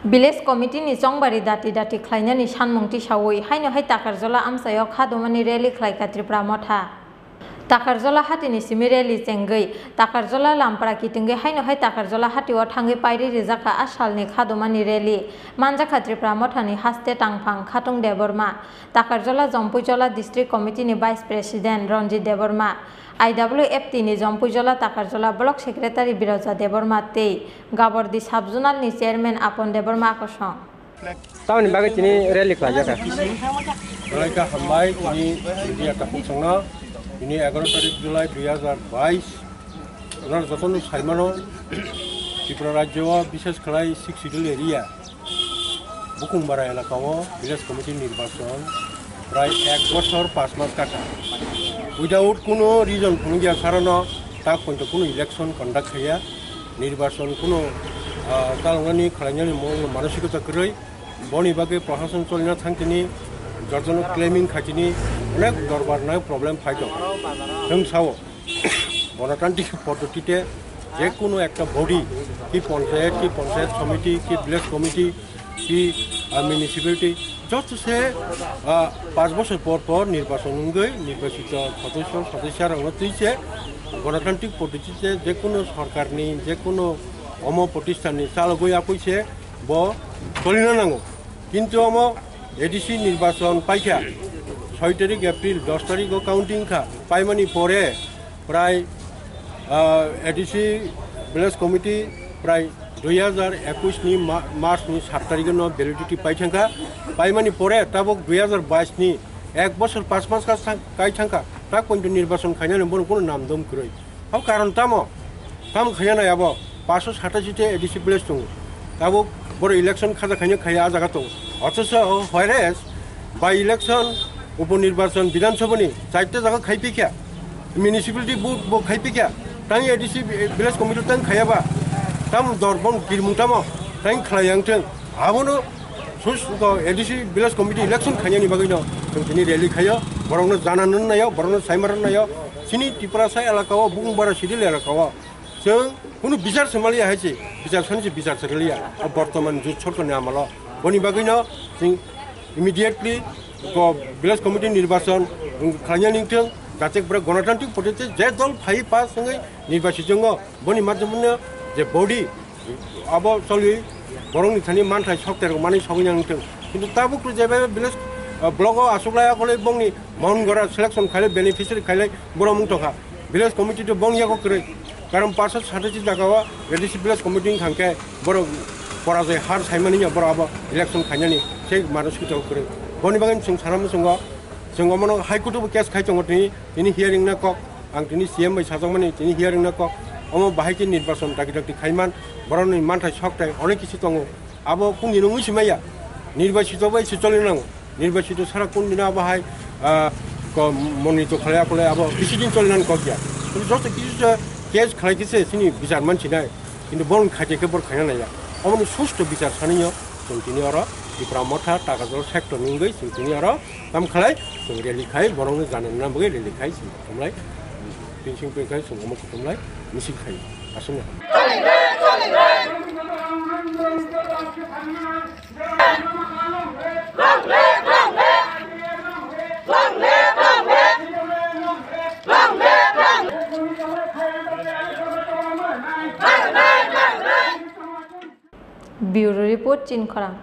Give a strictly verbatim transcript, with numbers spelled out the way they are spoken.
Village Committee ni chongbari dati dati khlainani sanmung tisaui haino hai Takarjola amchaio kha dumani rally khlaikha Tripura Motha. Takarjola hatini simi rally chengwi Takarjola Lampara kitingwi haino hai Takarjola hatio thangwi pairi rijakha a salni kha dumani rally. Manjakha Tripura Mothani haste tangphang Khatung Debbarma, Takarjola Jompuijola District Committee ni Vice President Ranjit Debbarma, I W F T ni Jompuijola Takarjola Block Secretary Biroja Debbarma tei Gabordi Sub Zonal ni Chairman Apon Debbarma kosong. Tamoni bagwi tini rally khlaijakha. Belai khe hambai tini media takhuk songno. Tini egaroh tarik July dui hazar bais. Onar jotono saimano Tripura rajyo o bishes khlai Sixth Schedule area Bukungbara elaka o village committee nirbachon prai ek bochor panch mas kaka. Without kuno reason phunukya sarano tak poito kuno election conduct khaiya. Nirbachon kuno, ah, chaloknani khwlainani mungno manosikota kwrwi. Boni bagwi prohason cholina thangtini, jotono claiming khaitini, onek dorbar nai problem phai tongo. Chwng sao, gonotantrik poddotite je kuno ekta body, ki ponchayat, ki ponchayat somiti, ki village committee, ki, ah, municipality, joto se, ah, panch bochor por por nirbachon wngwi nirbachito sodosyo, sodosya rokno twi se gonotantrik poddotite je kuno sorkarni, je kuno omo protisthanni chalogwi apui se bo cholina nango. Kintu omo A D C nirbachon paikha, soi tarik April, dos tarik o counting kha, paimani pore prai, ah, A D C village committee prai dui hazar ekush ni Ma-, March ni sat tarik no validity pai thangkha, paimani pore tabuk dui hazar bais ni ek bochor panch mas kha sang-, kai thangkha, tak poito nirbachon khainani bono kuno nam dom kwrwi. Abo karon tamo? Tamo khaina nai abo? Paanch sho satashi te A D C village tongo. Abo boro election khaja khaina khaiya a jaga tongo. Othocho whereas by election, upo nirbachon, Bidhan Sabha ni chaita jaga khai pikha, municipality vote bo khai pikha, tang A D C village committee tang khaiya ba? Tamo dorbong girmung tamo? Tang khlai yang thung. Abono Sus ko A D C village committee election khainani bagwino chwng tini rally khaio, borokno janano naio, borokno saimarano naio. Chini Tiprasa elaka o, Bukungbara Sidil elaka o chwng kunu bichar se maliya hai se, bichar sani se bichar se liya. O bortoman jut sorkarni amalo. Boni bagwino chwng immediately ko village committee nirbachon khlainani wngthwng, jate borok gonotantrik poddotite je dol phai pass wngwi nirbachit wngo, boni madhyamno je body abo choli borokni thani manthai sok terok manwi sogwi nang thung. Kintu tabuk to jeba village, ah, block o aswk lai akhole bongni Mohongora selection khaile beneficiary khaile borok mung tongkha. Village committee to bong yago kwrwi. Karon paanch sho satashi jaga o A D C village committee wngkha hwnkhe borok porajoy har saimani ya borok abo election khainani sei mano switong kwrwi. Boni bagwi chwng sana muchungo chwng omono High Court o bo case khai tongo tini, tini hearing na kok. Ang tini C M bai sajakmani tini hearing no kok, omo bahai khe nirbachon dakti dakti khaiman, borokni manthai sok tai onek kisi tongo. Abo kung dino wngwi se maya, nirbachito bai se choli nango. Nirbachito sara kung dino abo hai, ah, ko monito khlai akolai abo bisi din choli nang kok ya. Kintu joto kisi se case khlai khe se chini bichar mansinai. Kintu borok khaite khe borok khaina naiya. Oboni susto bichar sanino chwng tini oro Tipra Motha Takarjala sector ni wngwi chwng tini oro tam khlai chwng rally khai borokno janani bagwi rally khai chwng. Kuthumlai, pinsing pin khai chwng omo kuthumlai misil khai aswkno. Bureau Report, Chinkhorang.